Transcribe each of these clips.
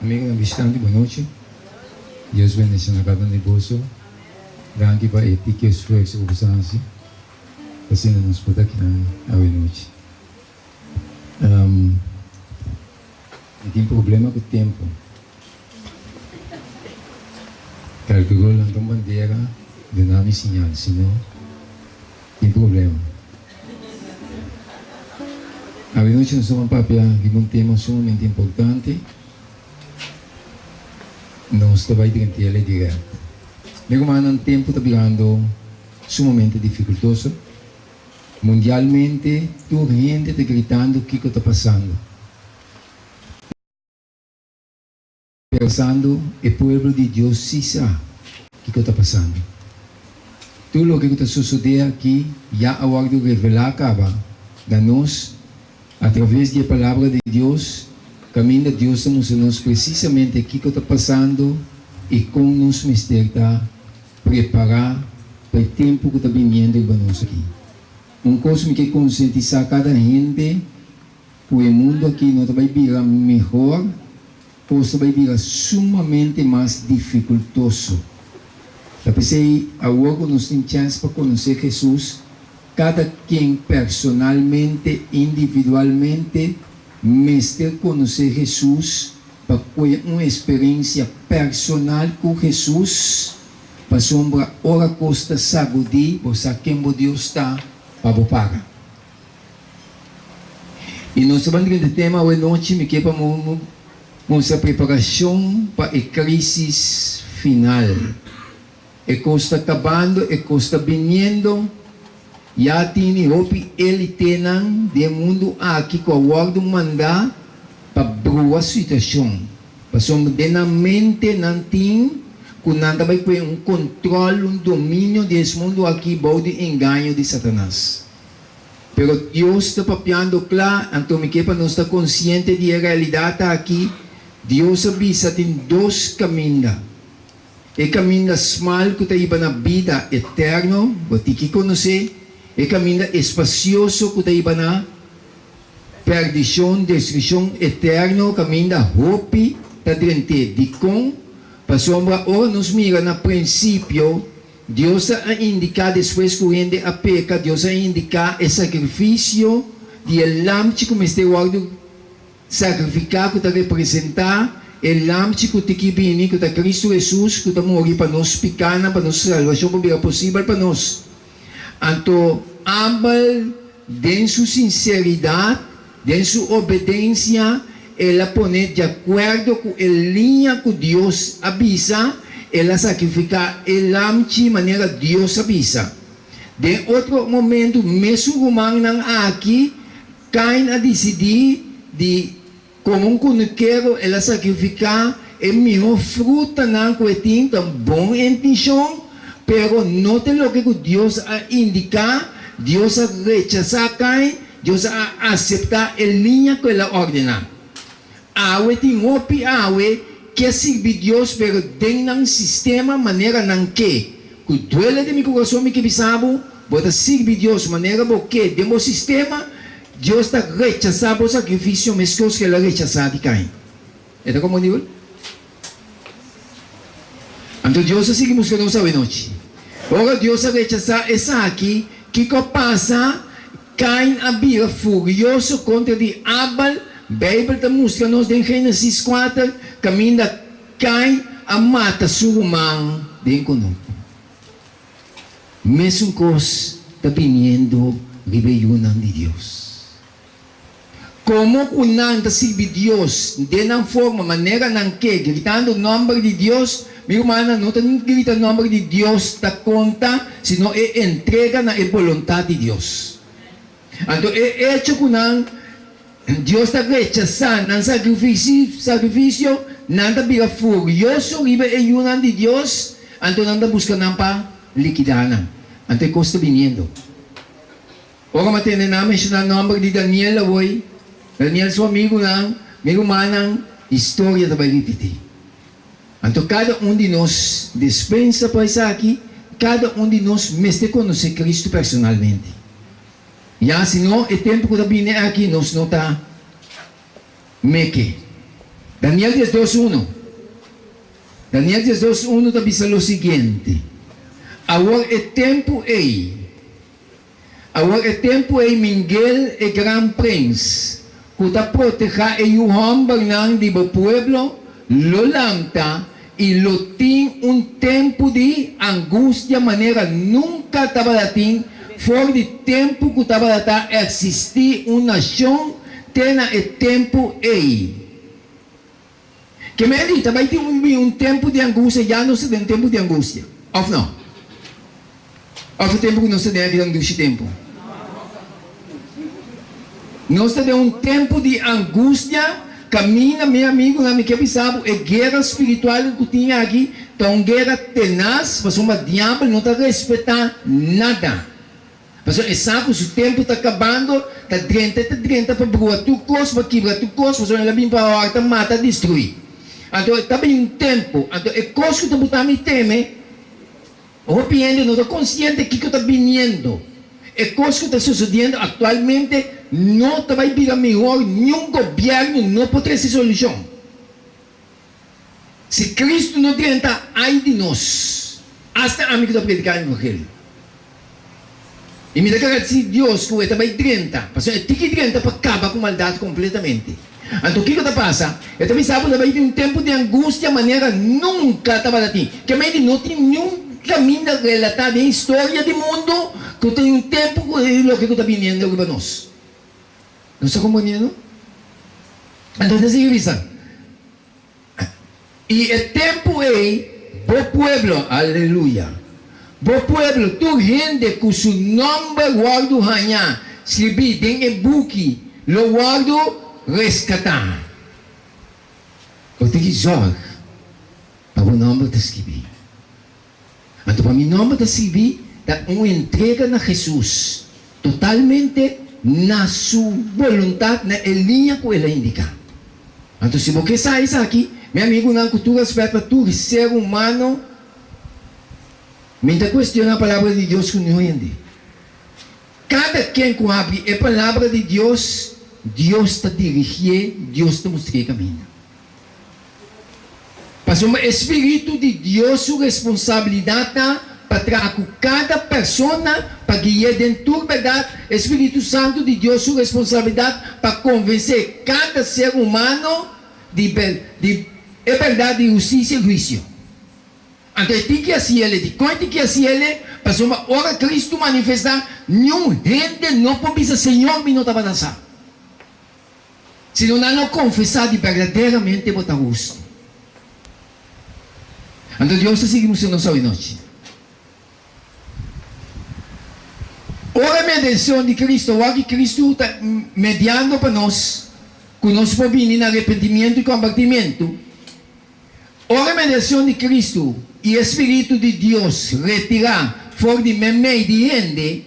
Amigonan bishitante bon nochi. Dios bendiciona cada un di boso. Danki pa e tiki esfuerso cu boso a haci pa asina nos por ta akinan awe nochi. Mi tin problema cu tempo. Calculo lanta un bandera duna mi señal, si no tin problema. Awe nochi nos ta ban papia riba un tema sumamente importante. Nos ta bai drent'el e direct. Mi rumannan, tempo ta birando sumamente dificultoso. Mundialmente tur hende ta gritando kico ta pasando. Pensando e pueblo di Dios si sa kico ta pasando. Tur loke cu ta sosode aki ya a wordo revela caba na nos a traves di e Palabra di Dios, caminda Dios ta mustra nos precisamente kico ta pasando y con nos mester ta prepara pa e tempo cu ta biniendo riba nos aki. Un cos mi ke concientisa cada hende cu e mundo aki no ta bay bira mehor, cos ta bay bira sumamente mas dificultoso. Ta p'esey awor cu nos tin chance pa conoce Jesus, cada ken personalmente, individualmente, mester conoce Jesus pa coe un experiencia personal cu Jesus, pasobra ora cos ta sagudi, bo sa ken bo Dios ta pa bo para. I nos ta ban drenta tema awe nochi, mi ke pa mustra preparashon pa e krisis final. E kos ta kabando, e kos ta biniendo. Ya tini hopi elitenan den mundu aki ku a wòrdu mandá pa brua situashon, pasobra den nan mente nan tin ku nan ta bai pone un kontròl, un dominio di es mundu aki bou di engaño di Satanas. Pero Dios ta papiando kla, anto mi ke pa nos ta konsiente di e realidat aki, Dios a bisa tin dos kaminda. E kaminda smal ku ta hiba na bida eterno, bo tin ki konosé, e kaminda espasioso ku ta hiba na pèrdishon, destrukshon eterno, kaminda hopi ta drent'é. Dikon? Pasobra ora nos mira na prinsipio, Dios a indiká despues ku hende a peka, Dios a indiká e sakrifisio di e lamchi ku mester wòrdu sakrifiká ku ta representá e lamchi ku tiki bini, ku ta Kristu Hesus, ku ta muri pa nos pikánan, pa nos salbashon por bira posibel pa nos. Anto Abel Den su sinseridat, den su obedensia, el a pone di akuerdo ku e liña ku Dios a bisa, el a sakrifiká e lamchi manera Dios a bisa. Den otro momentu, mesun rumannan aki, Kain a disidí di Komo un kunukero el a sakrifiká e mihó frutanan ku e tin, ta un bon intenshon, pero no ta loke ku Dios a indiká. Dios a rechasá Kain, Dios a aseptá e liña ku el a ordená. Awe tin hopi awe ke sirbi Dios pero den nan sistema manera nan ke. Ku duele den mi kurason mi ke bisa bo, bo ta sirbi Dios manera bo ke den bo sistema, Dios ta rechasá bo sakrifisio meskos ku el a rechasá di Kain. E ta komprendibel? Anto Dios a sigui buska nos awenochi. Ora Dios a rechasá esaki, kiko a pasa? Kain a bira furioso kontra di Abel. Beibel ta mustra nos den Génesis kuater kaminda Kain a mata su ruman den kunuku. Mesun kos ta biniendo riba e yunan di Dios. Komo ku nan ta sirbi Dios den nan forma manera nan ke, gritando nòmber di Dios, mi rumannan, no ta grita nòmber di Dios ta konta, sino e entrega na e boluntat di Dios. Anto e echo ku nan Dios ta rechasá nan sakrifisio, nan ta bira furioso riba e yunan di Dios, anto nan ta buska nan pa likidá nan. Anto e kos ta biniendo. Ora mi a tende nan menshoná nòmber di Daniel awoi, Daniel su amigunan, mi rumannan, historia ta bai ripití. Anto kada un di nos despensa pa esaki, kada un di nos mester konosé Kristu personalmente. Ya si no, e tempu ku ta bini aki nos no ta meke. Daniel 12, 1. Daniel 12, 1 ta bisa lo siguiente, Awor e tempu ei, Awor e tempu ei Mingel e gran prins, ku ta protehá e yu hòmbernan di bo pueblo, lo lanta i lo tin un tempu di angustia manera nunka tabatin for di tempu ku tabata eksistí un nashon te na e tempu ei. Ke men di, ta bai tin un bin un tempu di angustia, ya nos ta den un tempu di angustia, òf no? Òf e tempu ku nos ta den aki ta un dushi tempu? Nos ta den un tempu di angustia, kaminda, mi amigunan, mi ke bisa bo, e guera spiritual ku tin aki ta un guera tenas, pasobra diabel no ta respetá nada. Pasobra e sa ku su tempu ta kabando, ta drenta e ta drenta pa brua tur kos, pa kibra tur kos, pasobra el a bin pa hòrta, mata, destruí. Anto ta bin un tempu, anto e kos ku ta buta mi teme, hopi hende no ta konsiente kiko ta biniendo. E kos ku ta sosodiendo aktualmente no ta bai bira mihor, niun gobièrnu no por trese solushon. Si Cristo no drenta, ai di nos! Asta ami cu ta predica e evangelio. Y mi ta gradeci Dios cu e ta bay drenta, pasobra e tin ki drenta pa caba cu maldad completamente. Anto kico ta pasa? E ta bisa bo ta bay tin un tempo di angustia manera nunca tabata tin. Ke mey di no tin niun caminda relata den historia di mundo cu tin un tempo cu loke cu ta biniendo riba nos. Nos ta comprendiendo? Anto ta sigui bisa. I e tempu ei bo pueblo, aleluya, bo pueblo, tur hende ku su nòmber wòrdu hañá skribí den e buki lo wòrdu reskatá. Bo tin ki zòrg pa bo nòmber ta skribí. Anto pa mi nòmber ta sirbi ta un entrega na Hesus, totalmente na Su boluntat, na e liña ku El a indiká. Anto si bo ke sa esaki, mi amigunan, ku tur rèspèt pa tur ser humano, mi ta kuestioná Palabra di Dios ku niun hende. Kada ken ku habri e Palabra di Dios, Dios ta dirigié, Dios ta mustr'é kaminda. Pasobra e spiritu di Dios su responsabilidat ta pa traha ku kada persona pa gui'é den tur bèrdat. E spiritu santu di Dios su responsabilidat pa konvensé kada ser humano di di e bèrdat di hustisia i huisio. Anto e tin ki hasi el'e. Dikon e tin ki hasi el'e? Pasobra ora Kristu manifestá, niun hende no por bisa, Señor, mi no tabata sa. Sino nan lo konfesá di berdaderamente bo ta hustu. Anto Dios ta sigui mustra nos awenochi. Ora e mediacion di Cristo, wak Cristo ta mediando pa nos, ku nos por bini na arepentimiento i kombertimiento, Ora e mediacion di Cristo i e Spiritu di Dios retirá for di meimei di hende,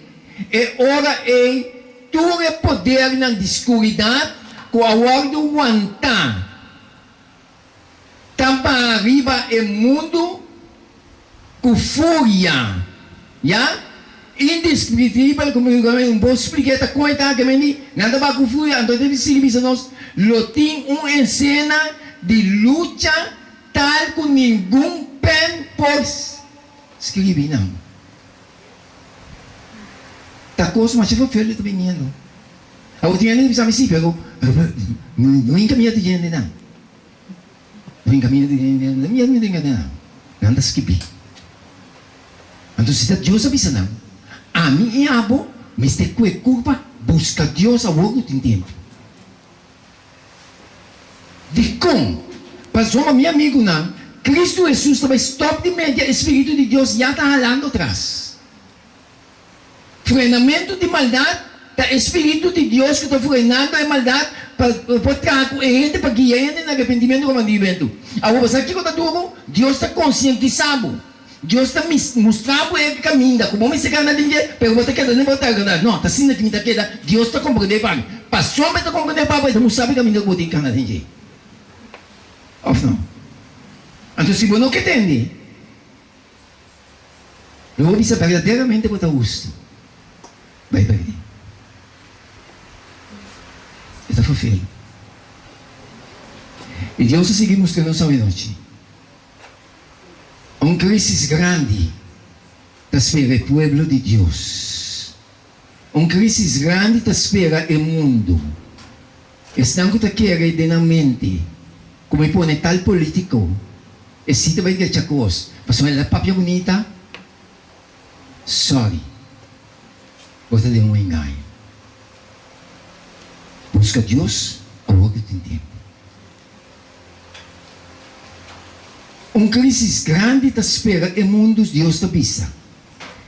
e ora ei tur e podernan di scuridad cu a wordu wantá ta baha riba e mundu cu furia, ya, indescriptibel, como un bo splica e ta con e ta aki, meni, nan ta baha cu furia, anto e ta sigui bisa nos, lo tin un escena di lucha tal cu ningun pen por scribi nan. Ta cos masha vervelend ta biniendo. Awor tin hende ta bisa mi, si, pero no hinca miedo di hendenan. Den kaminda di den nan ta skibí. Anto si ta Dios a bisa nan, Ami i abo mester kue kurpa buska Dios awor ku tin tempu. Dikon? Pasobra mi amigunan, Kristu Hesus ta bai stòp di media e Spiritu di Dios ya ta halando tras. Frenamentu di maldat ta e Spiritu di Dios ku ta frenando e maldat pa por traha ku e hende pa guia e hende na arepentimentu ku mandimientu. Awor bo sa kiko ta duru? Dios ta konsientisá bo. Dios ta mustra bo e kaminda ku bo mester kana den dje, pero bo ta keda den bo ta No, ta asina ki mi ta keda. Dios ta komprendé pa mi. Pasobra e ta komprendé pa bo, e ta mustra bo e kaminda ku bo tin kana den dje. Òf no? Anto si bo no ke tende. Lo bo bisa berdaderamente bo ta hustu. Bai perdí. E ta fulfil. I Dios a sigui mustra nos awenochi. Un crisis grandi ta spera e pueblo di Dios. Un crisis grandi ta spera e mundo. Esnan cu ta kere den nan mente cu mi pone tal politico, e si ta bay drecha cos, pasobra el a papia bunita, sorry, bo ta den un engaño. Busca Dios awor cu tin tempo. Un crisis grandi ta spera e mundu, Dios ta bisa.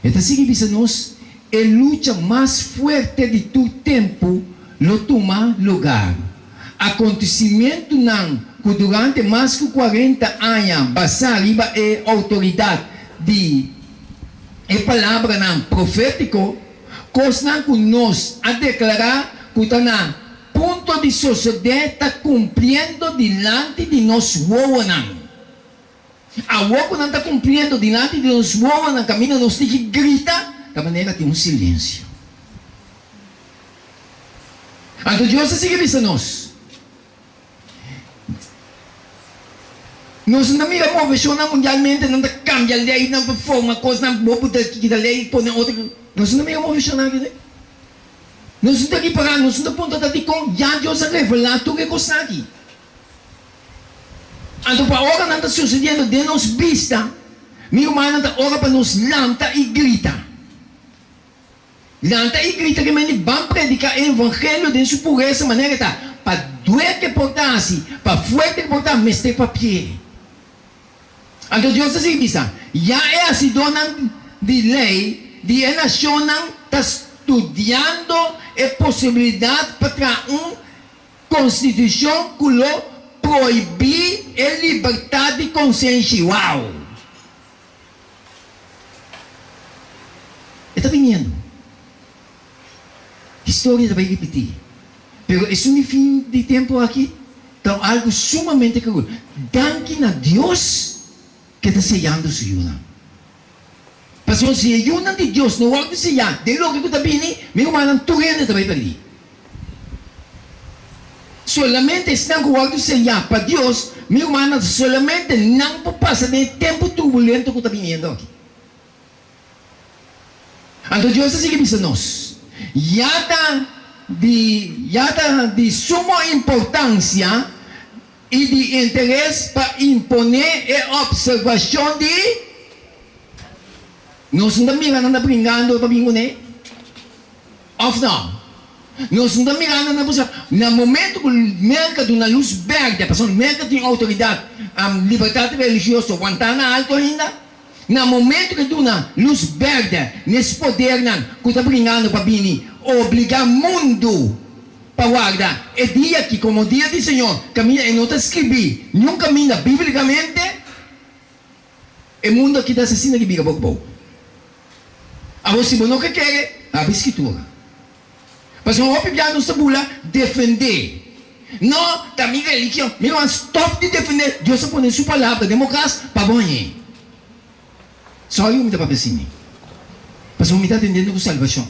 E ta sigui bisa nos, E lucha mas fuerte di tur tempu lo tuma lugar. Acontecimentunan cu durante mas cu cuarenta aña basá riba e autoridad di e palabranan profético, cosnan cu nos a declará cu ta na punto di sosodé ta cumpliendo dilanti di nos wowonan. Awor ku nan ta kumpliendo dilanti di nos wowonan kaminda nos tin ki grita, ta manera tin un silensio. Anto Dios a sigui bisa nos, Nos no ta mira moveshonnan mundialmente, nan ta kambia leinan pa forma kosnan, bo por ta kita lei pone otro. Nos no ta mira moveshonnan aki. Nos no ta ripará, nos no ta puntra ta dikon ya Dios a revelá tur e kosnan aki. Anto pa ora nan ta sucediendo den nos bista, mi rumannan ta ora pa nos lanta y grita. Lanta y grita ke mende ban predica e evangelio den su pureza manera e ta, pa due ke por ta haci, pa fuerte ke por ta, mester papie. Anto Dios ta sigui bisa, Ya e hacidónan di ley di e nacionnan ta studiando e posibilidad pa traha un Konstitushon ku lo prohibí e libertat di konsenshi. Wow! E ta biniendo. Historia ta bai ripití. Pero esun di fin di tempu aki ta un algu sumamente kruel. Danki na Dios ku e ta seyando su yunan. Pasobra si e yunan di Dios no wòrdu seyá den loke ku ta bini, mi rumannan, tur hende ta bai pèrdí. Solamente esnan ku wòrdu seyá pa Dios, mi rumannan, solamente nan por pasa den e tempu turbulento ku ta biniendo aki. Anto Dios ta sigui bisa nos, Ya ta di, ya ta di sumo importansia i di interes pa imponé e opservashon di Nos no ta mira nan ta bringando pa bin kuné? Òf nò? Nos no ta mira nan ta buska? Na momentu ku Merka duna lus bèrdè, pasobra Merka tin outoridat, libertat religioso wantá na alto ainda, na momentu ku e duna lus bèrdè n'es podernan ku ta bringando pa bini obligá mundu Pa warda e dia aki komo dia di Señor, kaminda e no ta skribí niun kaminda bíblikamente, e mundu aki ta asesina di bira bok bou. Awor si bo no ke kere, habri Skritura. Pasobra hopi bia nos ta bula defendé. No, ta mi religion. Mi ruman, stòp di defendé. Dios a pone su palabra den bo kas pa bo hañ'é. Sorry mi ta papia asina, pasobra mi ta atendiendo ku salbashon.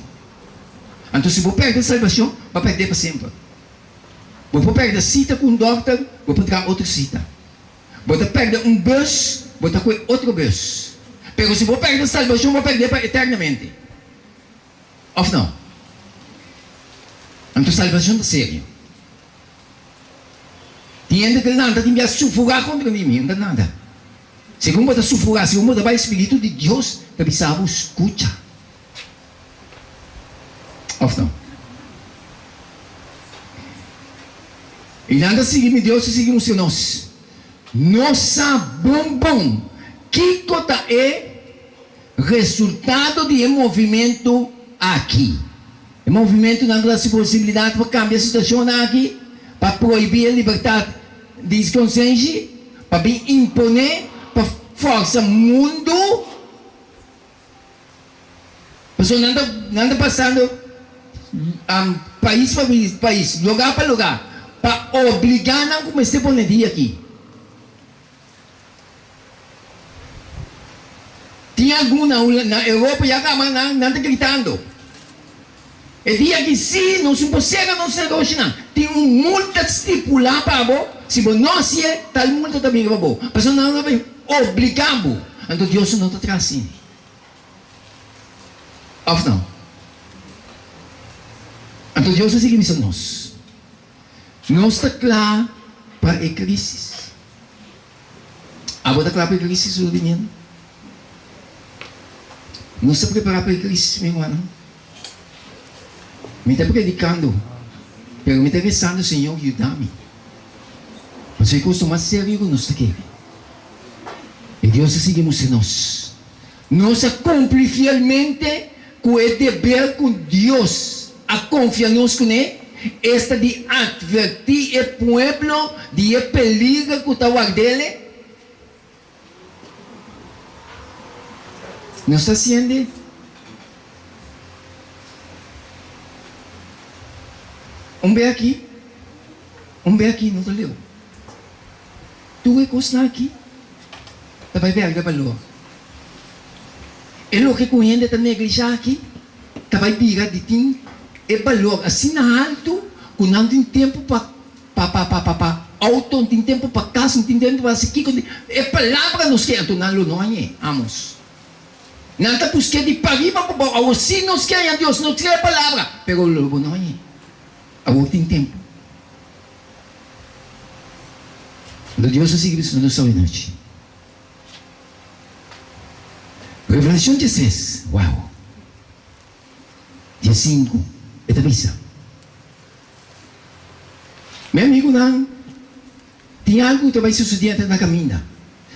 Anto si bo pèrdè salbashon, bo a pèrdè pa semper. Bo por pèrdè sita ku un dòkter, bo por traha otro sita. Bo ta pèrdè un bus, bo ta kohe otro bus. Pero si bo pèrdè salbashon, bo a pèrdè pa eternamente. Òf no? Anto salbashon ta serio. Tin hende ta lanta tin bia sufugá kontra di mi, no ta nada. Segun bo ta sufugá, segun bo ta bai, Spiritu di Dios ta bisa bo, Skucha. Òf no? I nan ta sigui mi, Dios ta sigui mustra nos. Nos sa bon bon kiko ta e resultado di e movimentu aki. E movimentunan ku ta hasi posibilidat pa kambia e situashonnan aki, pa prohibí e libertat di konsenshi, pa bin imponé, pa fòrsa mundu. Pasobra nan ta nan ta pasando pais pa pais, lugá pa lugá, pa obligá nan ku mester pone dia aki. Tin algun na na Europa ya kaba nan nan ta gritando. E dia aki si nos no por sera nos negoshinan, tin un multa stipulá pa bo. Si bo no hasié, tal multa ta bini riba bo. Pasobra nan lo bai obligá bo. Anto Dios no ta traha asina. Òf no? Anto Dios a sigui bisa nos, Nos ta kla pa e krísis. Abo ta kla pa e krísis ku ta biniendo? Nos ta prepará pa e krísis, mi hermano? Mi ta predikando, pero mi ta rezando, Señor, yuda mi. Pasobra e kos ta mas serio ku nos ta kere. E Dios ta sigui mustra nos. Nos a kumpli fielmente ku e deber ku Dios a konfia nos kuné, esta di atvertí e pueblo di e peliger ku ta ward'ele. Nos ta hasiende? Un be aki, un be aki no ta leu. Tur e kosnan aki ta bai bèrdè balor. E loke ku hende ta neglishá aki ta bai bira di tin e balor asina haltu ku nan tin tempu pa pa pa pa pa pa outo, no tin tempu pa kas, no tin tempu pa hasi kiko. E palabra nos ke anto nan lo no hañ'é, Amos. Nan ta busk'é di pariba pa bou. Awor si nos ke haña Dios, nos ke e palabra, pero lo bo no hañ'é. Awor tin tempu. Anto Dios a sigui bisa nos awe nochi. Revelashon dieses, wow! Diesinku, e ta bisa, Mi amigunan, tin algu ku ta bai susedié ante na kaminda.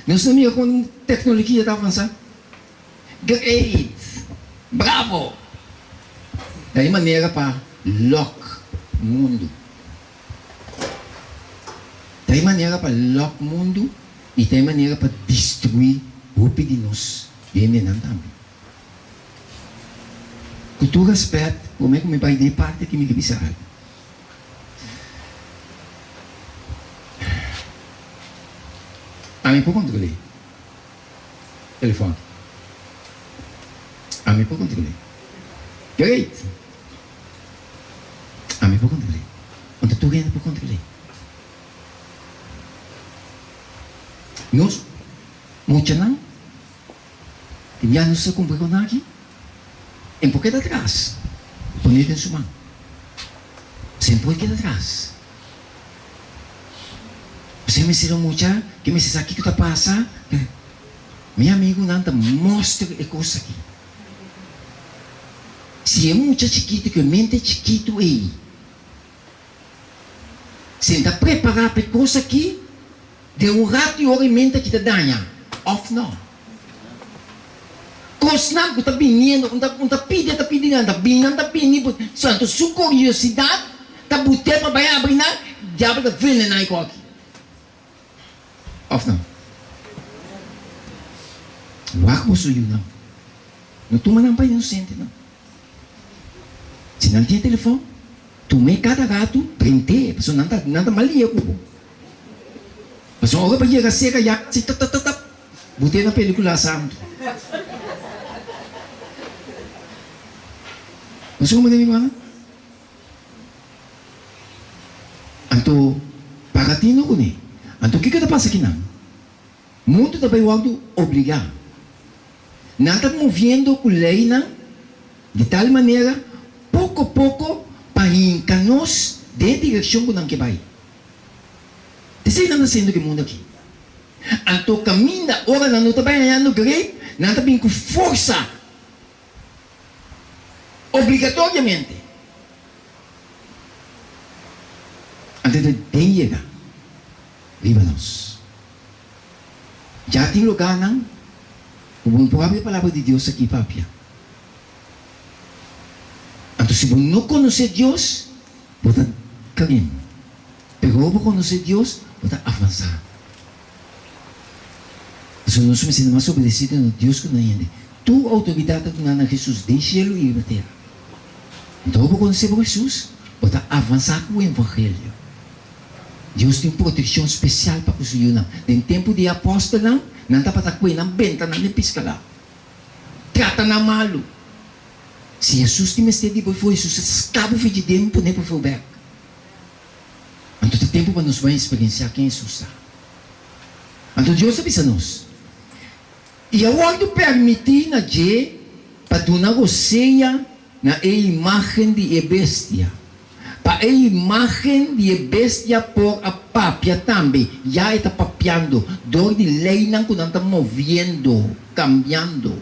Nos ta mira kon teknologia ta avansá. Great! Bravo! Ta e manera pa lòk mundu. Ta e manera pa lòk mundu i ta e manera pa destruí hopi di nos hendenan tambe. Ku tur rèspèt, promé ku mi bai den e parti aki mi ke bisa algu. Ami por kontrol'é telefòn. Ami por kontrol'é. Great! Ami por kontrol'é. Anto tur hende por kontrol'é. Nos muchanan tin ya nos ta kumpli ku nan aki, e por keda atras, pon'é den su man. Sin por keda atras. Pasobra mester un mucha ke mester sa kiko ta pasa. Mi amigunan ta mostra e kos aki. Si e mucha chikitu ku e mente chikitu ei sin ta prepará pa e kos aki, den un ratu i ora e mente aki ta daña òf no. Kosnan ku ta biniendo, un ta un ta pidi, e ta pidi nan ta bini, nan ta bini, anto su kuriosidat ta but'é pa bai abri nan, diabel ta venená e kos aki. Of no? Wak boso yunan. No tuma nan pa inosentenan. Si nan tin e telefòn, tum'é kada ratu, prent'é, pasobra nan ta nan ta mal lia ku bo. Pasobra ora bo yega serka ya si tap tap tap tap, bo tin na pelikula santu. Boso komo den mi rumannan? Anto paga tino kuné. Anto kiko ta pasa kinan? Mundu ta bai wòrdu obligá. Nan ta moviendo ku leinan di tal manera poko poko pa hinka nos den e direkshon ku nan ke bai. Esei nan ta hasiendo ku e mundu aki. Anto kaminda ora nan no ta bai hañando greip, nan ta bin ku forsa. Obligatoriamente. Antes de den yega riba nos. Ya tin lugarnan ku bo no por habla e palabra di Dios aki papia. Anto si bo no konosé Dios, bo ta kren. Pero ora bo konosé Dios, bo ta avansá. Pasobra nos mester ta mas obedesido na Dios ku na hende. Tur outoridat ta duná na Hesus den shelu i riba tera. Anto ora bo konosé bo Hesus, bo ta avansá ku e evangelio. Dios tin un protekshon spesial pa ku su yunan. Den tempu di e apòstelnan, nan tabata kue nan benta nan den piskalá, trata nan malu. Si Hesus tin mester di bo, for Hesus a ska bo fidji den pone bo for bèk. Anto ta. tempu pa nos bai eksperensiá ken Hesus ta. Anto Dios a bisa nos, I a wòrdu pèrmití na dje pa duna rosea na e imágen di e bestia, pa e imágen di e bestia por a papia tambe, ya e ta papiando dor di leinan ku nan ta moviendo, kambiando.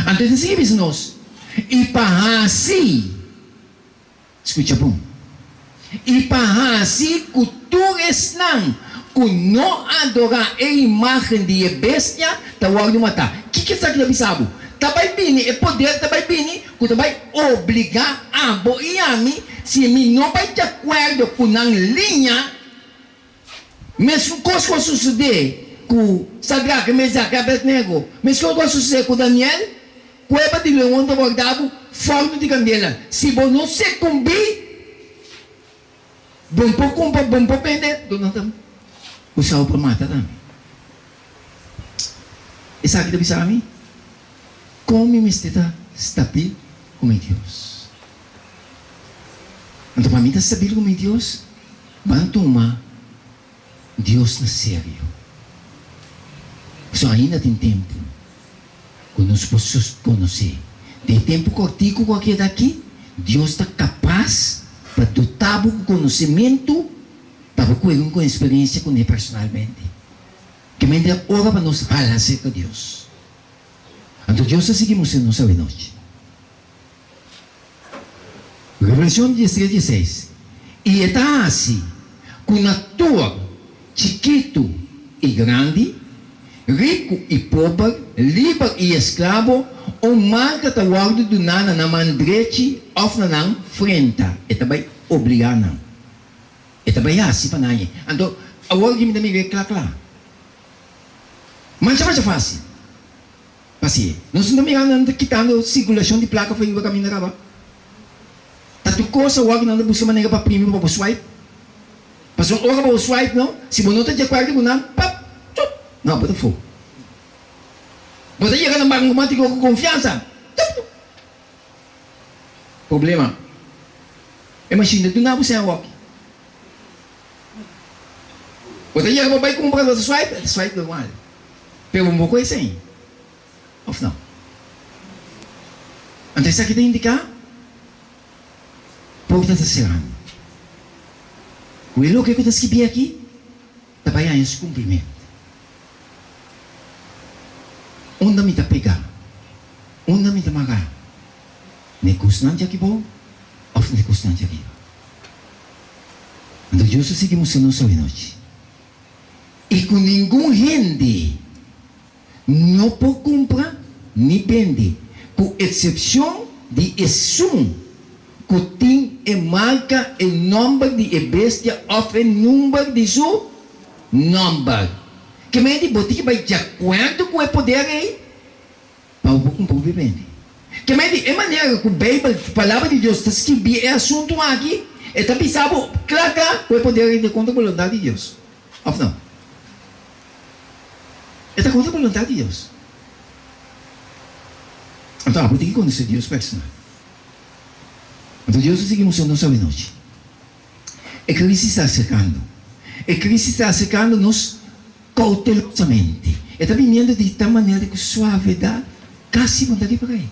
Anto e ta sigui bisa nos, I pa hasi. Skucha bon. I pa hasi ku tur esnan ku no adorá e imágen di e bestia ta wòrdu matá. Kiko esaki ta bisa bo? Ta bai bini, e poder ta bai bini ku ta bai obligá abo i ami, si mi no bai di akuerdo ku nan liña, Mesun kos ku a sosodé ku Sadrak, Mesak i Abednego, meskos ku a sosodé ku Daniel, kueba di leon ta warda bo fòrnu di kandela. Si bo no sekumbí, bo no por kumpra, bo no por bende, lo nan ta usa bo pa mata tambe. Esaki ta bisa mi kon mi mester ta stabil ku mi Dios. Anto pa mi ta stabil ku mi Dios, Ban tuma Dios na serio. Pasobra ainda tin tempu ku nos por konosé. Den e tempu kòrtiku ku a keda aki, Dios ta kapas pa dotá bo ku konosementu pa bo kuega un eksperensia kuné personalmente. Ke mente a ora pa nos hala serka Dios. Anto Dios ta sigui mustra nos awenochi. Revelashon diestres dieseis, I e ta hasi ku na tur, chikitu i grandi, riku i pober, liber i esklabo, un marka ta wòrdu duná na nan man drechi òf na nan frenta. E ta bai obligá nan. E ta bai hasi pa nan. Anto, awor aki mi ta mira e kla kla. Masha masha fásil. Pasie, nos no ta mira nan ta kitando sirkulashon di plaka for riba kaminda kaba. Ta tur kos awor ku nan ta buska manera pa primi pa bo swipe. Pasobra ora bo swipe no, si bo no ta di akuerdo ku nan, pap, chup, no, bo ta fo. Bo ta yega na bankomatiko ku konfiansa, chup, chup. Problema. E mashin ta duna bo sen awor. Bo ta yega pa bai kumpra, bo ta swipe, e ta swipe normal. Pero bo por esei, of no? Anto esaki ta indiká porta ta serando. Ku e loke ku ta skibí aki ta bai haña su kumplimentu. Unda mi ta pegá? Unda mi ta mará? Na e kosnan djaki bou òf na e kosnan djariba? Anto Dios ta sigui mustra nos awenochi. I ku ningun hende no por kumpra ni bende, ku eksepshon di esun ku tin e marka, e nòmber di e bestia òf e number di su nòmber. Ke mei di bo tin ke bai di akuerdo ku e poder ei? Pa bo kumpra bo bende. Ke mei di e manera ku Beibel, Palabra di Dios, ta skirbi e asuntu aki, e ta bisa bo kla kla ku e poder ei ta kontra boluntat di Dios, òf no? E ta kontra boluntat di Dios. Anto abo tin ki konosé Dios personal. Anto Dios ta sigui mustra nos awenochi. E krisis ta aserkando. E krisis ta aserkando nos Koutelosamente, e ta biniendo di tal manera di ku suavedat kasi bo no ta ripar'é.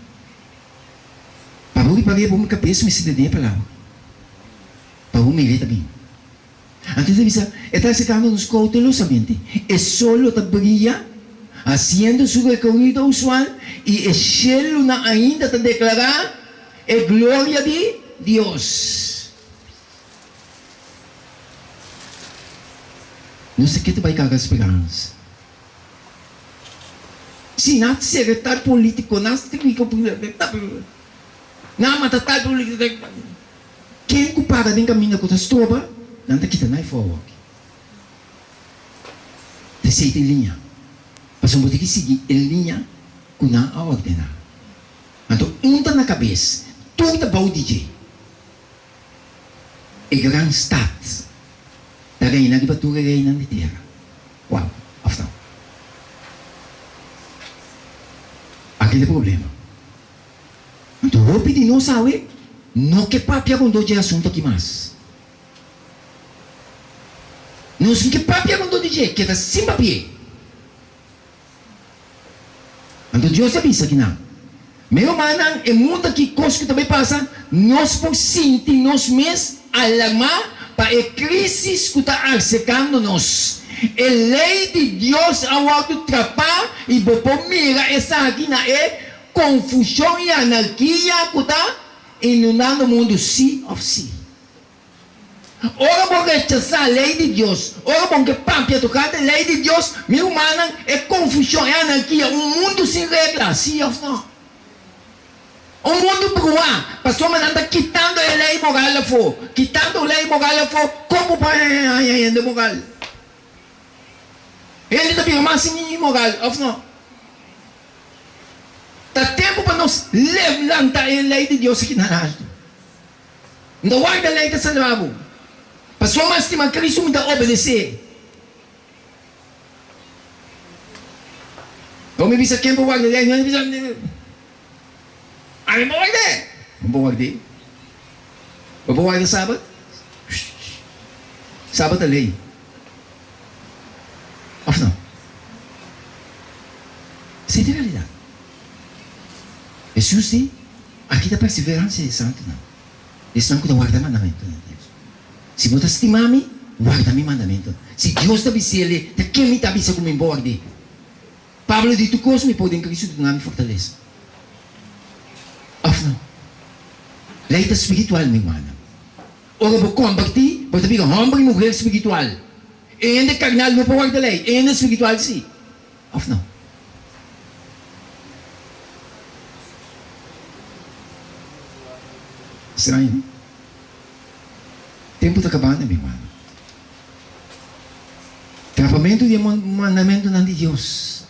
Pa bo ripar'é bo kabes mester ta den e palabra pa bo mir'é ta bin. Anto e ta bisa, E ta aserkando nos koutelosamente. E sol lo ta bria, hasiendo su rekorido usual, i e shelunan ainda ta deklará e gloria di Dios. Nos ta kete bai carga speransa. Si nan sera tal politico, nan nan mata tal politico, ken cu para den caminda cu ta stroba, nan ta kita nan e for awor. Esey ta e liña. Pasobra bo tin ki sigui e liña cu nan a ordena. Anto un ta na cabes, tur ta bou di dje. E gran stat ta reina riba tur e reinan di tera. Wow, of no? Aki ta e problema. Anto hopi di nos awe no ke papia rondó dje asuntu aki mas. Nos tin ke papia rondó di dje, keda sin papi'é. Anto Dios a bisa kinan, Mi rumannan, e mundu aki kos ku ta bai pasa, nos por sinti nos mes alarmá pa e krísis ku ta arsekando nos. E lei di Dios a wòrdu trapá i bo por mira esaki na e konfushon i anarkia ku ta inundando mundu, sí òf sí. Ora bo rechasá lei di Dios, ora bo ke papia tokante lei di Dios, mi rumannan, e konfushon, e anarkia, un mundu sin regla, sí òf no? Un mundu bruá, pasobra nan ta kitando e lei moral afó. Kitando lei moral afó, kon bo por haña hende moral? Hende ta bira mas inmoral, òf no? Ta tempu pa nos levanta e lei di Dios aki na altu. Mi ta warda lei ta salba bo. Pasobra mi stima Cristo mi ta obedecé. Ora mi bisa ken por warda lei, mi bisa ami por ward'é. Bo por ward'é? Bo por warda sabat? Sabat ta lei. Of no? Esei ta e realidad. Hesus di. Aki ta perseveransia di e santunan, esnan ku ta warda mandamentunan di Dios. Si bo ta stima mi, warda mi mandamentunan. Si Dios ta bis'el, ta ken mi ta bisa ku mi bo ward'é? Pablo di, Tur kos mi por den Kristu duna mi fortalesa. Òf no? Lei ta spiritual, mi rumannan. Ora bo kombertí, bo ta bira hòmber i muher spiritual. E hende karnal no por warda lei, e hende spiritual sí. Of no? Straño, no? Tempu ta kabando, mi hermano. Trapamentu di e mandamentunan di Dios.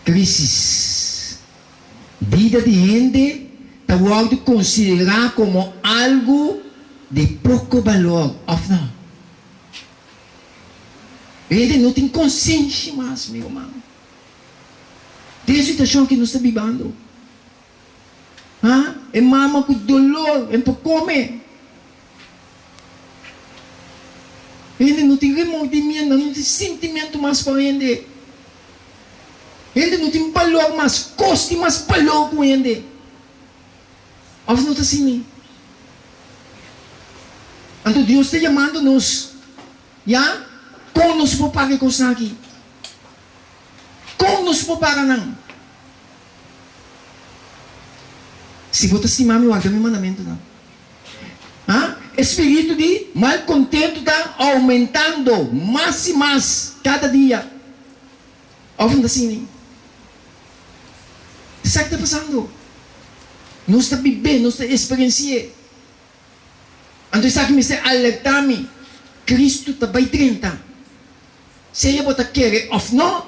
Crisis. Bida di hende ta wòrdu konsiderá komo algu di poko balor, òf no? Hende no tin konsenshi mas, mi ruman. Den e situashon ki nos ta bibando, ha, e mama ku dolor, e no por kome. Hende no tin remordimiento, nan no tin sintimentu mas pa hende. Hende no tin balor mas, kos tin mas balor ku hende. Of no ta asina? Anto Dios ta yamando nos, ya? Kon nos por paga e kosnan aki? Kon nos por paga nan? Si bo ta stima mi, warda mi mandamentunan. Ha? E spiritu di malkontentu ta oumentando mas i mas kada dia. Of no ta asina? Sa ki ta pasando? Nos ta bib'é, nos ta eksperensi'é. Anto esaki mester alertá mi, Kristu ta bai drenta. Sea bo ta kere òf no,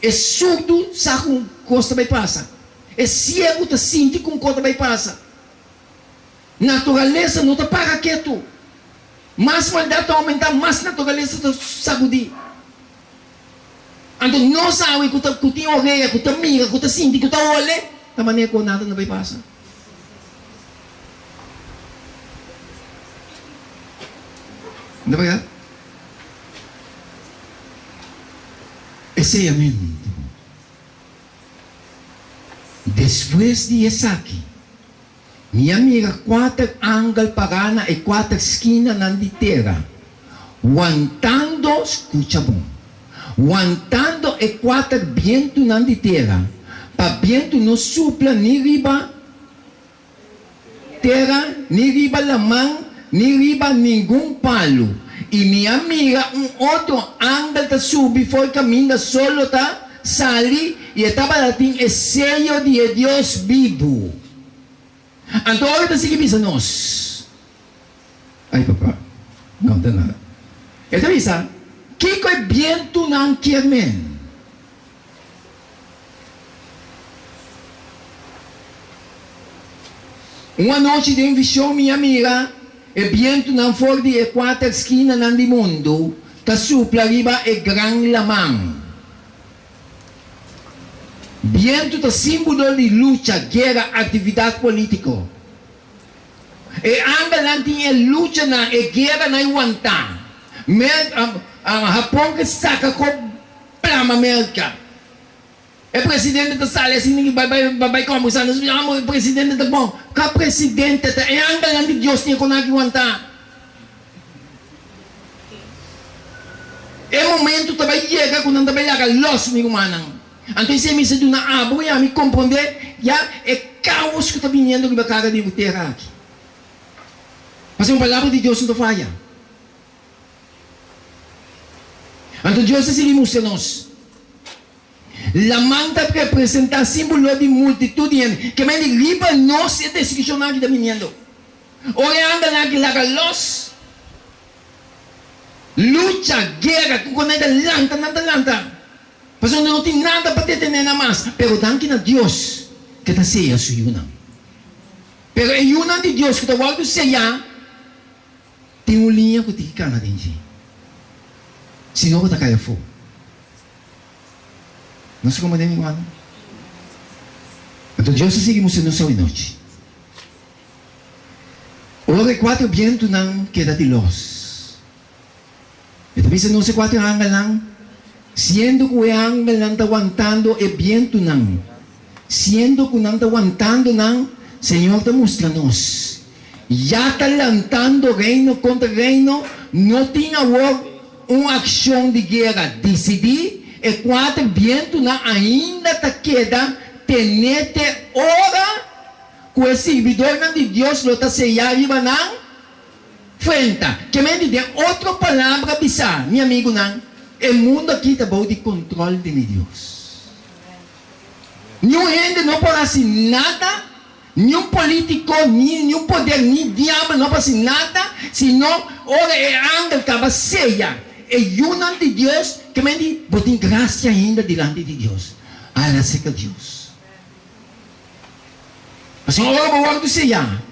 e surdu sa ku un kos ta bai pasa. E siegu ta sinti ku un kos ta bai pasa. Naturalesa no ta para ketu. Mas maldat ta oumentá, mas naturalesa ta sagudí. Anto nos awe ku ta ku tin orea, ku ta mira, ku ta sinti, ku ta hole, ta manera ku nada no bai pasa. No ta berdad? E seyamentu. Despues di esaki, Mi a mira kuater angel pará na e kuater skinanan di tera, wantando, skucha bon, wantando e kuater bientunan di tera, pa bientu no supla ni riba tera, ni riba laman, ni riba ningun palu. I mi a mira un otro angel ta subi for kaminda solo ta sali, i e tabata tin e seyo di e Dios bibu. Anto ora e ta sigui bisa nos, Ai papa, no ta nada. E ta bisa, Kiko e bientunan kier men? Un anochi den vision mi a mira e bientunan for di e kuater skinanan di mundu ta supla riba e gran laman. Bientu ta símbolo di lucha, guera, aktividat polítiko. E angelnan tin e luchanan, e gueranan i wantá. Hapon ke saka ko plama Merka. E presidente ta sali asina i bai bai bai kombersá. Nos bisa, amo e presidente ta bon. Ka presidente ta? E angelnan di Dios tin e kon aki wantá. E momento ta bai yega ku nan ta bai laga lòs, mi rumannan. Anto esei mester duna abo i ami komprondé ya e kaos ku ta biniendo riba kara di tera aki. Pasobra un palabra di Dios no ta faya. Anto Dios ta sigui mustra nos. Laman ta representá símbolo di multitut di hende. Ke men di riba nos e destrukshonnan aki ta biniendo. Ora e angelnan aki laga los, lucha, guera, ku kon nan ta lanta, nan ta lanta. Pasobra no tin nada pa detené nan mas. Pero danki na Dios ke ta seya su yunan. Pero e yunan di Dios ku ta wòrdu seyá. Tin un liña ku tin ki kana den dje, si no bo ta kai afó. Nos ta komprendé mi rumannan? Anto Dios ta sigui mustra nos awe nochi. Ora e kuater bientunan keda di lòs, e ta bisa nos e kuater angelnan, siendo ku e angelnan ta wantando e bientunan, siendo ku nan ta wantando nan, Señor ta mustra nos. Ya ta lantando reino kontra reino, no tin awor un akshon di guera disidí, e kuater bientunan ainda ta keda tené te ora ku e sirbidornan di Dios lo ta seyá riba nan frenta. Ke men di den otro palabra bisá, mi amigunan, e mundu akí ta bou di kontròl di mi Dios. Niun hende no por hasi nada. Niun politico, ni niun poder, ni diabel no por haci nada, sino ora e angel caba seya e yunan di Dios, ke men di, Bo tin gracia ainda dilanti di Dios. Ala seca Dios. Pasobra ora bo wordo seya,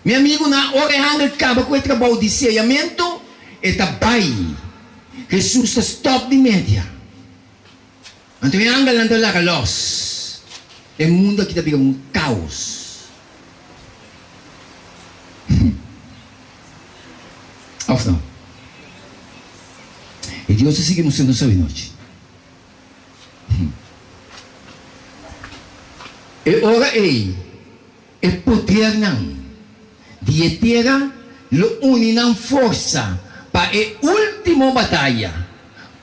mi amigunan, ora e angel caba cu e trabou di seyamento, e ta bay. Jesus ta stop di media. Anto e angelnan ta laga lòs. E mundu aki ta bira un kaos. Òf no? E Dios ta sigui mustra nos awenochi. E ora ei e podernan di e tera lo uni nan forsa pa e último bataya.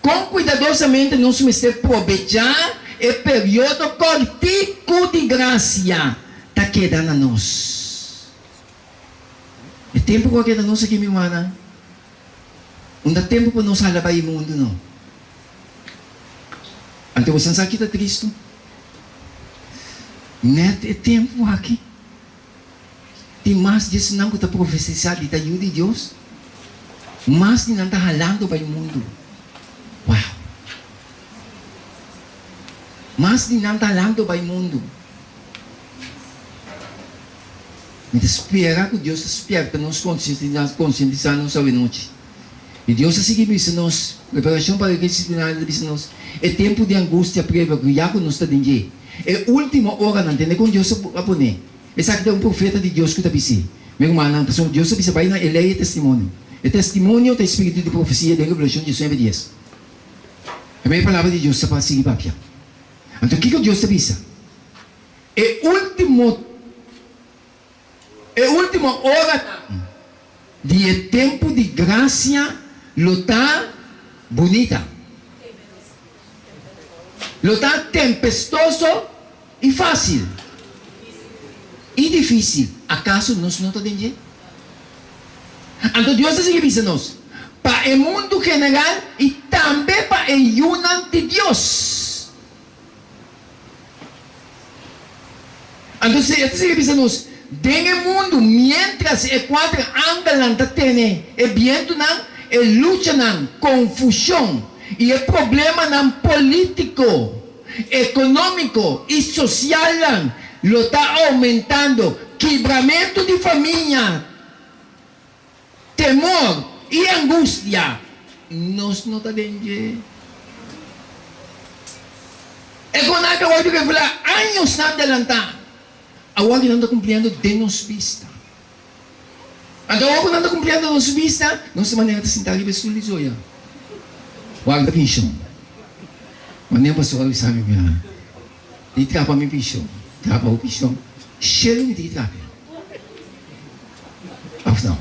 Kon kuidadosamente nos mester probechá e periodo kòrtiku di grasia ta keda na nos! E tempu ku a keda nos aki, mi rumannan, unda tempu pa nos hala bai e mundu no. Anto boso sa ki ta tristu? Nèt e tempu aki tin mas di esnan ku ta profesisá di ta yu di Dios, mas di nan ta halando bai mundu. Wow! Mas di nan ta halando bai mundu. Mi ta spera ku Dios ta spièrta nos, konsientisá nos awenochi. I Dios a sigui bisa nos, Preparashon pa regreso final ta bisa nos, e tempu di angustia previo ku ya ku nos ta den dje, e último oranan, tende kon Dios a pone. Esaki ta un profeta di Dios ku ta bis'é, Mi rumannan, pasobra Dios a bisa bai na e lei e testimonio. E testimonio ta e spiritu di profesia den Revelashon diesnuebe dies. P'e e palabra di Dios ta pa sigui papia. Anto kiko Dios ta bisa? E último. E último oranan di e tempu di grasia lo ta bunita. Lo ta tempestoso i fásil i difísil. Akaso nos no ta den dje? Anto Dios ta sigui bisa nos, Pa e mundu general i tambe pa e yunan di Dios. Anto si e ta sigui bisa nos, Den e mundu, miéntras e kuater angelnan ta tene e bientunan, e luchanan, konfushon i e problemanan polítiko, ekonómiko i sosialnan lo ta oumentando, kibramentu di famia, Temor i angustia nos no ta den dje. E konan ta wòrdu revelá añosnan delantá, awor nan ta kumpliendo den nos bista. Anto awor ku nan ta kumpliendo nos bista, nos ta manera ta sinta riba e stul di zoya. Warda penshon. Manera pastor a bisa mi mira, di trapa mi penshon, trapa bo penshon, shelu mi tin ki trap'e. Of no?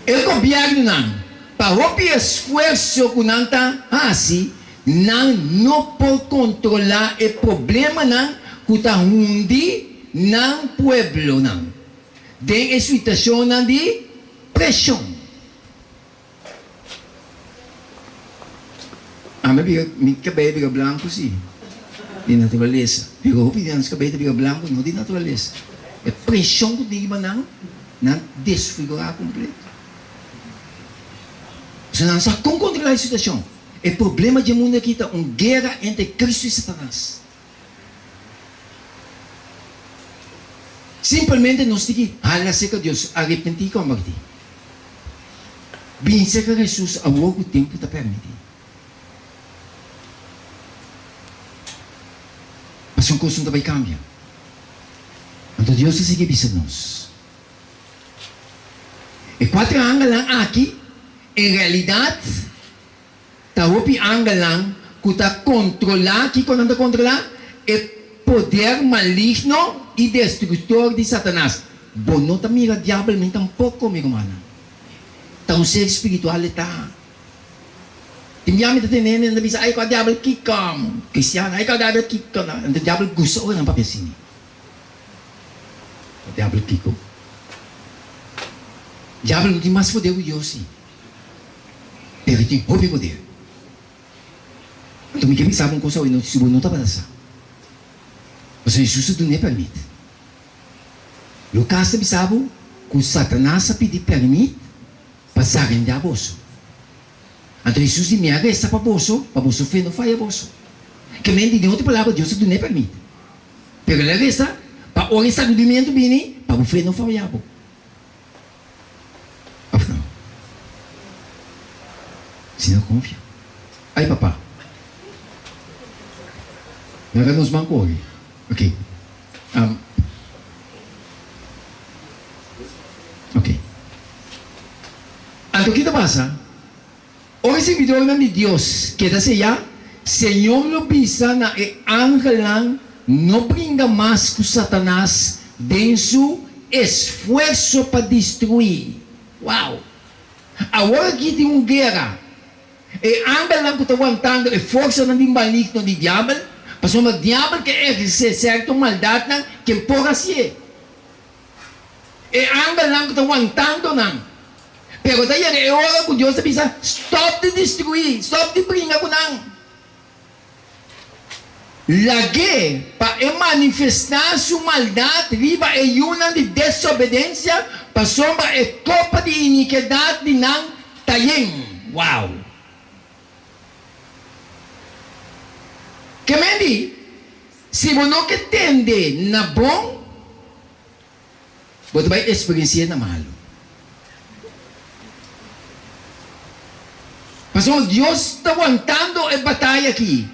E gobièrnunan, pa hopi esfuerso ku nan ta hasi, nan no por kontrolá e problemanan ku ta hundi nan pueblonan den e situashonnan di preshon. Ami a bira, mi kabei a bira blanku si, di naturalesa. Pero hopi di nan su kabei ta bira blanku no di naturalesa. E preshon ku tin riba nan, nan desfigurá kompleto. Pasobra nan sa kon kontrolá e situashon. E problema dje mundu aki ta un guera entre Kristu i Satanas. Simpelmente nos tin ki hala serka Dios, arepentí i kombertí. Bin serka Hesus awor ku tempu ta permití. Pasobra kos no ta bai kambia. Anto Dios ta sigui bisa nos, E kuater angelnan aki en realidat Ta hopi angelnan ku ta kontrolá, kiko nan ta kontrolá? E poder maligno i destruktor di Satanas. Bo no ta mira diabel ni tampoko, mi rumannan. Ta un ser spiritual e ta. Tin bia mi ta tende hende nan ta bisa, Ai kua diabel kiko? Kristian, ai kua diabel kiko? Anto diabel gusta ora nan papia asina. Kua diabel kiko? Diabel no tin mas poder ku Dios si. Pero e tin hopi poder. Anto mi ke bisa bo un kos awe nochi si bo no tabata sa. Pasobra Hesus a dun'é pèrmit. Lukas ta bisa bo ku Satanas a pidi pèrmit pa zarendiá boso. Anto Hesus di, Mi a resa pa boso, pa boso fe no faya boso. Ke men di, den otro palabra, Dios a dun'é pèrmit. Pero el a resa pa ora e sagudimentu bini, pa bo fe no faya bo. Of no? Si no konfia. Ay papa. Laga nos ban kore. Ok. Um, ok. Anto ki ta pasa? Ora e sirbidornan di Dios keda seyá, Señor lo bisa na e angelnan no bringa mas ku Satanas den su esfuerso pa destruí. Wow! Awor aki tin un guera. E angelnan ku ta wantando e forsanan di maligno di Diabel, pasobra Diabel ke ehersé sèrto maldatnan ken por hasié. E angelnan ku ta wantando nan. Pero ta yega e ora ku Dios ta bisa, Stòp di destruí, stòp di bringa ku nan. Lag'é pa e manifestá su maldat riba e yunan di desobedensia, pasobra e kopa di inikidat di nan ta yen. Wow! Ke men di, si bo no ke tende na bon, Bo ta bai experienci'é na malu. Pasobra Dios ta wantando e bataya aki.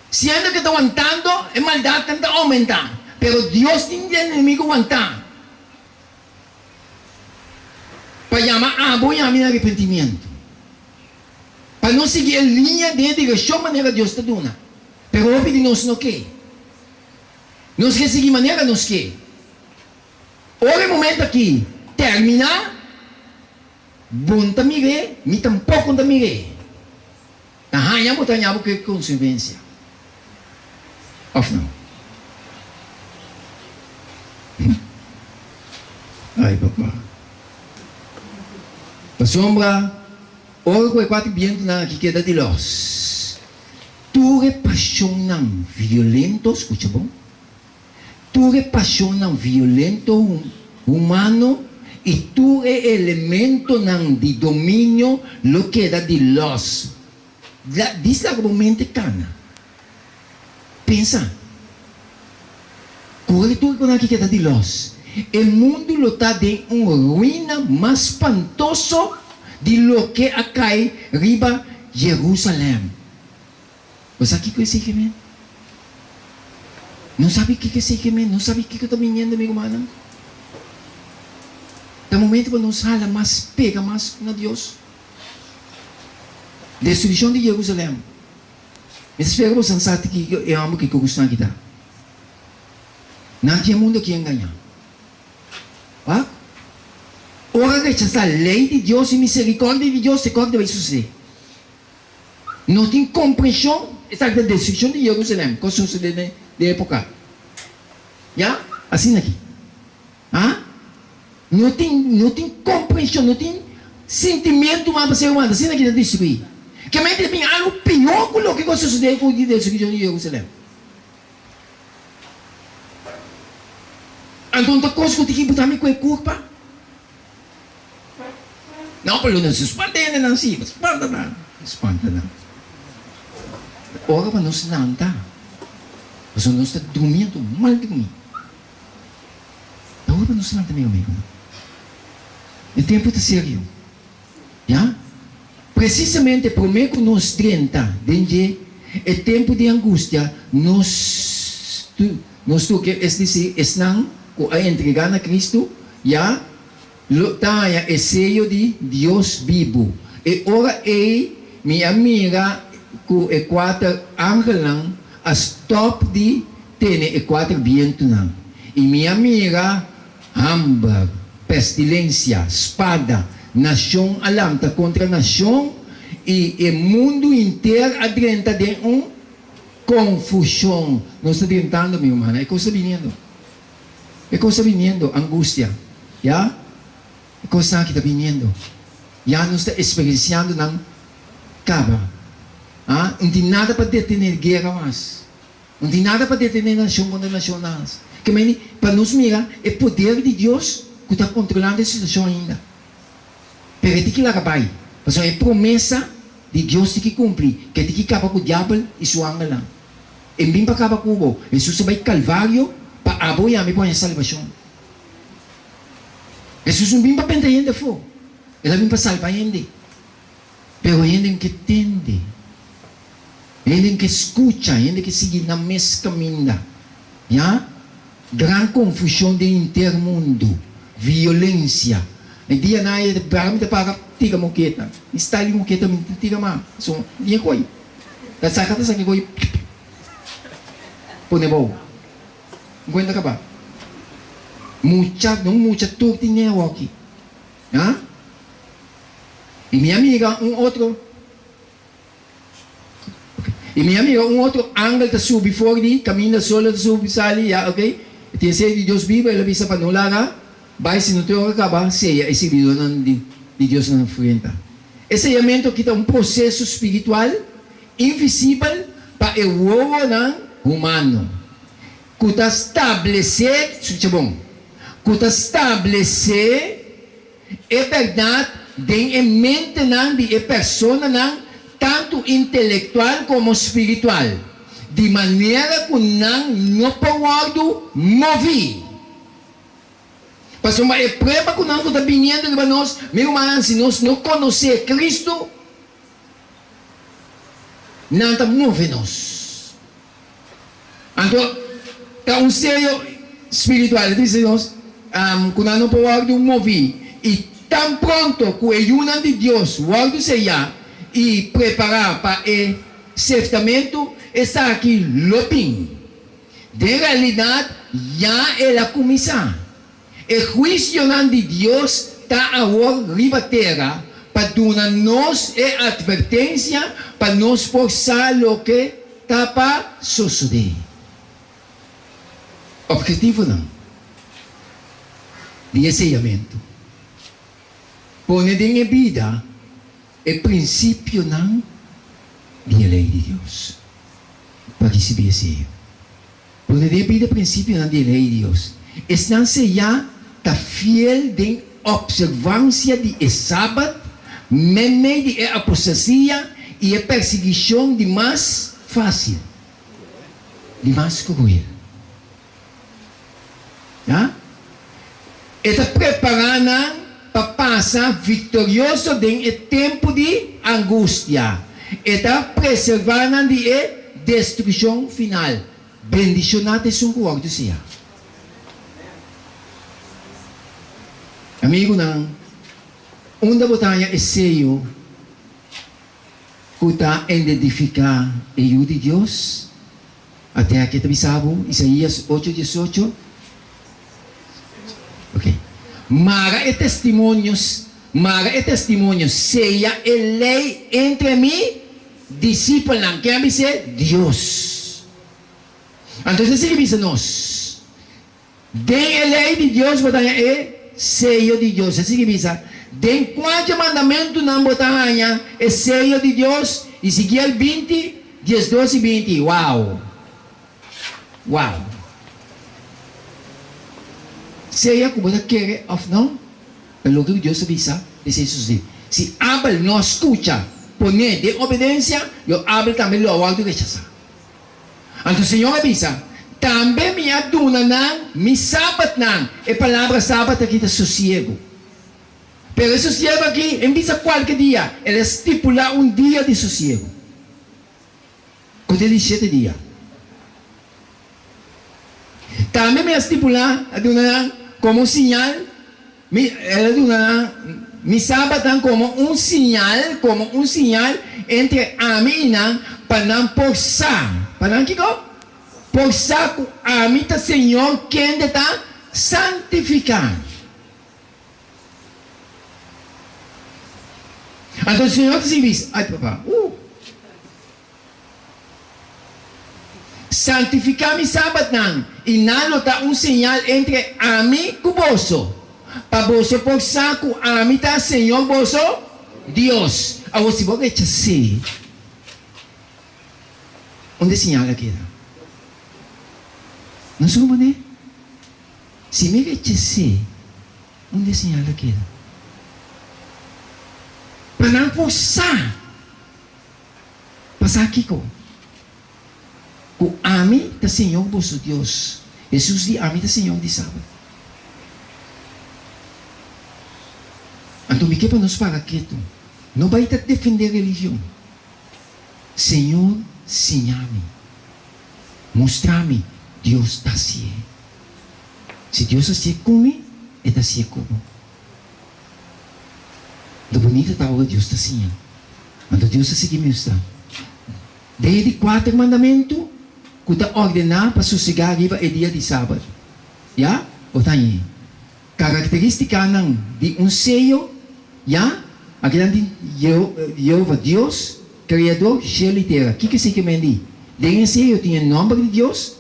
Siendo ke ta wantando, e maldadnan ta aumenta. Pero Dios tin di enemigo wantá pa yama abo i ami na arepentimiento. Pa nos sigui e liña den e direccion manera Dios ta duna. Pero hopi di nos no ke. Nos ke sigui manera nos ke. Ora e momento aki terminá, bo no ta mir'é, mi tampoko no ta mir'é. Ta haña bo ta haña bo ku e konsewensia. Òf no? Ai papa. Pasobra ora ku e kuater bientunan aki keda di lòs. Tur e pasionnan violento, scucha bon, tur e pasionnan violento humano y tur e elementonan di dominio lo keda di los. Dis laga bo mente cana. Pensa. Cu ora tur e conan aki keda di los, e mundo lo ta den un ruina mas spantoso di loke a cay riba Jerusalem. Bo sa kiko esei ke men? No sabi kiko esei ke men, no sabi kiko ta biniendo mi rumannan. Ta momento pa nos hala mas, pega mas na Dios. Destrukshon di Jerusalem. Mi ta spera boso sa kiko e hòmber kiko ku esnan kita. Nan tin e mundu aki engañá. Wak? Ora rechasá lei di Dios i miserikòrdia di Dios, te kòrda bai susedé. No tin komprenshon, esaki ta destrukshon di Jerusalem ku a susedé den e epoka. Ya? Asina aki. Ha? No tin, no tin komprenshon, no tin sintimientu mas pa ser humano. Asina aki ta destruí. Ke mente ta bin algu pió ku loke ku a susedé ku di destrukshon di Jerusalem. Anto ta kos ku tin ki buta mi ku e kurpa? No, pero lo no spanta hendenan si, spanta nan, spanta nan. Ora pa nos lanta, pasobra nos ta drumi anto mal drumi. Ta ora pa nos lanta mi amigunan. E tempu ta serio, ya. Presisamente promé ku nos drenta den dje e tempu di angustia, nos nos tur ke, es desir, esnan ku a entregá na Kristu, ya lo ta haña e seyo di Dios bibu. E ora ei mi a mira ku e kuater angelnan a stòp di tene e kuater bientunan, i mi a mira Hamber, pestilensia, spada, nashon a lanta kontra nashon i e mundu henter a drenta den un konfushon. Nos ta drentando, mi rumannan. E kos ta biniendo. E kos ta biniendo, angustia. Ya? E kosnan aki ta biniendo. Ya nos ta eksperensiando nan kaba. A? No tin nada pa detené guera mas. No tin nada pa detené nashon kontra nashon nas. Ke meni pa nos mira e poder di Dios ku ta kontrolando e situashon ainda. Pero e tin ki laga bai, pasobra e promesa di Dios tin ki kumpli, ke tin ki kaba ku diabel i su angelnan. E bin pa kaba ku bo. Hesus a bai Kalvario pa abo i ami por haña salbashon. Hesus no bin pa benta hende afó, el a bin pa salba hende. Pero hende no ke tende. Hende no ke skucha, hende ke sigui nan mes kaminda. Ya? Gran konfushon den henter mundu, violensia. E dianan ei ta para mi ta para tira moketa. Mi style di moketa mi ta tira mas. So, mi e koi. Ta saka ta saka e koi pone bou. Nkuenta kaba. Mucha, no mucha tur tin e awoki. Ha? I mi a mira un otro I mi a mira un otro angel ta subi for di kaminda sol ta subi sali ya ok e tin e seyo di Dios biba el a bisa pa no laga bai sino te ora kaba seya e sirbidornan di di Dios na nan frenta. E seyamentu aki ta un proseso spiritual invisibel pa e wowonan humano ku ta stablesé, skucha bon, ku ta stablesé E bèrdat den e mentenan di e personanan tantu intelektual komo spiritual, di manera ku nan no por wòrdu moví. Pasobra e prueba ku nan ku ta biniendo riba nos, mi rumannan, si nos no konosé Kristu, nan ta move nos. Anto ta un seyo spiritual, e ta bisa nos ku nan no por wòrdu moví, i tan pronto ku e yunan di Dios wòrdu seyá i prepará pa e seftamentu, esaki lo bin. Den realidat ya el a kuminsá. E huisionan di Dios ta awor riba tera pa duna nos e atvertensia pa nos por sa loke ta pa sosodé. Ophetivonan di e seyamentu, Pone den e bida e prinsipionan di e lei di Dios pa risibí e seyo. Pone den bida prinsipionan di e lei di Dios. Esnan seyá ta fiel den opservansia di e Sabat meimei di e apostasia i e persiguishon di mas fásil, di mas kruel. Ya. E ta prepará nan pa pasa viktorioso den e tempu di angustia. E ta preservá nan di e destrukshon final. Bendishoná ta esun ku wòrdu siñá. Amigunan, unda bo ta haña e seyo ku ta identifiká e Yu di Dios? Ate aki ta bisa bo, Isaías ocho diesocho. Ok. Mara e testimonio, mara e testimonio, seya e lei entre mi disipelnan. Ken a bis'é? Dios. Anto e ta sigui bisa nos, Den e lei di Dios bo ta haña e seyo di Dios. E sigui bisa, Den kua dje mandamentunan bo ta haña e seyo di Dios? Ezekiel 20, 12 i 20. Wow! Wow! Sea ku bo ta kere òf no, ta loke ku Dios a bisa, esei sosodé. Si Abel no a skucha, pon'é den obedensia, lo Abel tambe lo a wòrdu rechasá. Anto Señor a bisa, Tambe mi a duna nan mi sabatnan. E palabra sabat aki ta sosiegu. Pero e sosiegu aki e no bisa kualke dia, el a stipulá un dia di sosiegu, ku ta di shete dia. Tambe mi a stipulá, a duna nan komo un siñal, Mi, el a duna nan mi sabatnan komo un siñal, komo un siñal entre ami i nan, pa nan por sa, pa nan kiko? Por sa ku ami ta Señor kende ta santifiká. Anto Señor ta sigui bisa, ay papá, uh! Santifiká mi sabatnan, i nan lo ta un señal entre ami ku boso, pa boso por sa ku ami ta Señor boso Dios. Awor si bo rechas'é, unda e señal a keda? No su manera? Si mi rechas'é, unda e señal a keda? Pa nan por sa. Pa sa kiko? Ku ami ta Señor boso Dios. Hesus di, Ami ta Señor di sabat. Anto mi ke pa nos para ketu. No bai ta defendé religion. Señor siña mi. Mustra mi Dios ta hasié. Si Dios hasié ku mi, e ta hasié ku bo. Lo bunito ta ora Dios ta siña. Anto Dios a sigui mustra den e di kuater mandamentu ku ta ordená pa sosegá riba e dia di sabat. Ya, bo ta hañ'é. Karakterístikanan di un seyo, ya, akinan tin Jehova Dios, Kreador shelu i tera. Kiko esei ke men di? Den e seyo tin e nòmber di Dios,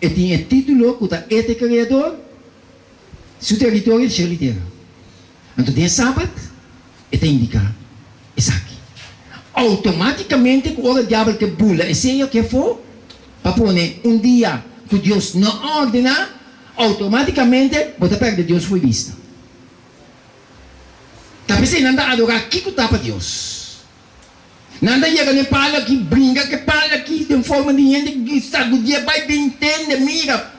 e tin e título ku ta E ta e Kreador, Su teritorio ta shelu i tera. Anto den e Sabat e ta indiká esaki. Outomátikamente ku ora diabel ke bula e seyo aki afó pa pone un dia ku Dios no a ordená, outomátikamente bo ta pèrdè Dios fo'i bista. Ta p'esei nan ta adorá kiko ta pa Dios. Nan ta yega n'e palu aki, bringa ku e palu aki den forma di hende, sagudié bai bin tende, mira.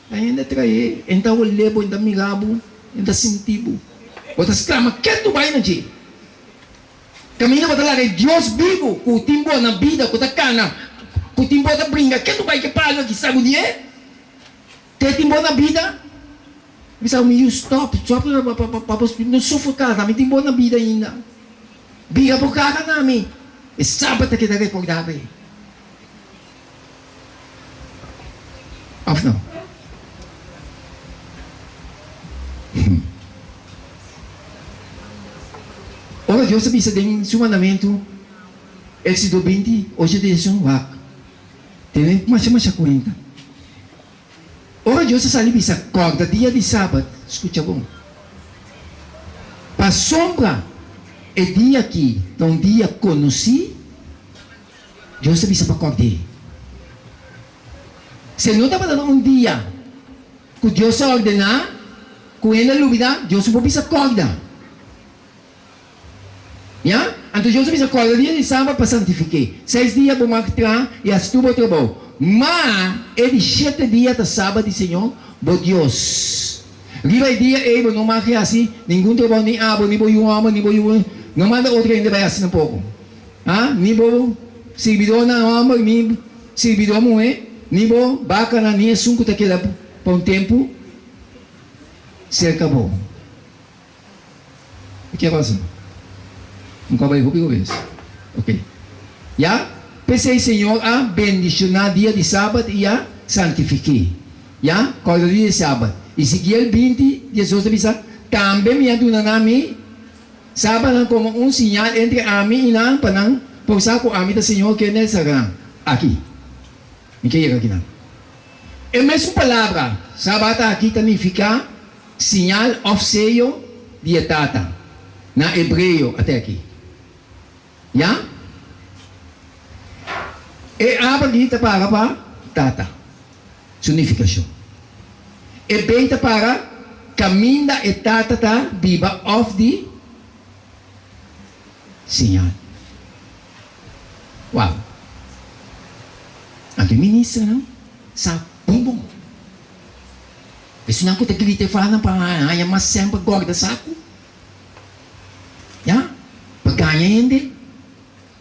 Ta hende traé, e ta olé bo, e ta mira bo, e ta sinti bo. Bo ta sklama, Ken tu bai na dje? Kaminda bo ta laga e Dios bibu ku tin bo na bida, ku ta kana, ku tin bo ta bringa, ken tu bai ke palu aki sagudié? Te tin bo na bida? Mi sa mi yu, stòp, stòp pa bo no sofoká mi tin bo na bida ainda. Bira bo kara na mi. E sabat ta keda rekordá bo ei. Of no? Ora Dios a bisa den Su mandamentu, Éxodo 20, ocho ta esun, wak, tene masha masha kuenta. Ora Dios a sali bisa, Kòrda dia di sabat, skucha bon. Pasobra e dia aki ta un dia konosí. Dios a bisa pa kòrd'é. Si no tabata na un dia ku Dios a ordená ku hende a lubidá, Dios no por bisa kòrda. Ya? Anto Dios a bisa kòrda dia di sabat pa santifik'é. Seis dia bo mag traha i hasi tur bo trabou. Ma e di shete dia ta sabat di Señor bo Dios. Riba e dia ei bo no mag hasi ningun trabou, ni abo, ni bo yu hòmber, ni bo yu muhé. No manda otro hende bai hasi tampoco. Ha? Ni bo sirbidónan hòmber, ni sirbidó muhé. Ni bo bakanan ni esun ku ta keda pa un tempu serka bo. Ke pasa? Un kaba e hopi robes. Ok. Ya, p'esei Señor a bendishoná dia di sabat i a santifik'é. Ya, kòrda dia di sabat. Ezekiel 20, 12 ta bisa, Tambe mi a duna nan mi sabatnan komo un siñal entre ami i nan, pa nan por sa ku ami ta Señor kende a saca nan. Aki. Mi ke yega akinan. E mesun palabra sabat aki ta nifiká Siñal òf seyo di e Tata, na hebreo, ate aki. Ya? E A aki ta para pa Tata, su nifikashon. E B ta para kaminda e Tata ta biba òf di siñal. Wou! Anto e ministernan sa bon bon. Esunnan ku ta grita e falanan pa haña mas sèn pa gòrda saku, ya, pa gaña hende.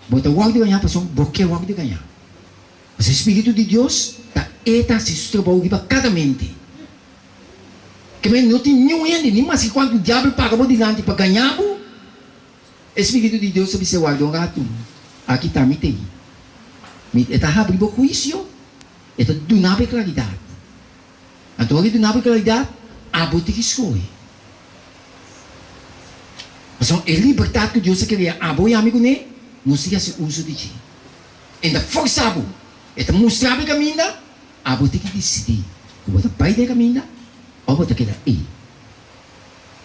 Bo ta wòrdu gañá pasobra bo ke wòrdu gañá. Pasobra e Spiritu di Dios ta e ta hasi su trabou riba kada mente. Ke men no tin niun hende, ni maske kuantu diabel paga bo dilanti pa gañá bo, e Spiritu di Dios ta bisa warda un ratu, aki ta mi t'ei. Mi e ta habri bo huisio, e ta duna bo e klaridat. Anto ora di duna bo e klaridat, abo tin ki skohe. Pasobra e libertat ku Dios a krea abo i ami kuné, nos tin ki hasi uso di dje. E ta forsa bo, e ta mustra bo e kaminda, abo tin ki disidí ku bo ta bai den e kaminda òf bo ta keda ei.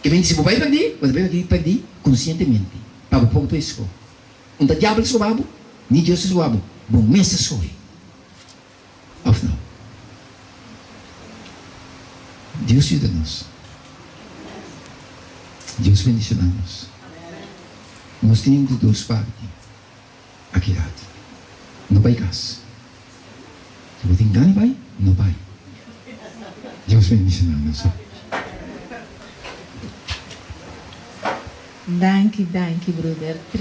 Ke men si bo bai pèrdí, bo ta bai pèrdí konsientemente, pa bo propio eskoho. Un ta diabel ta skoba bo, ni Dios ta skoba bo, bo mes ta skohe. Of no? Dios yuda nos. Dios bendiciona nos. Nos tin di dos parti aki rat. No bay cas. Si bo tin gana di bay, no bay. Dios bendiciona nos. Danki danki broeder.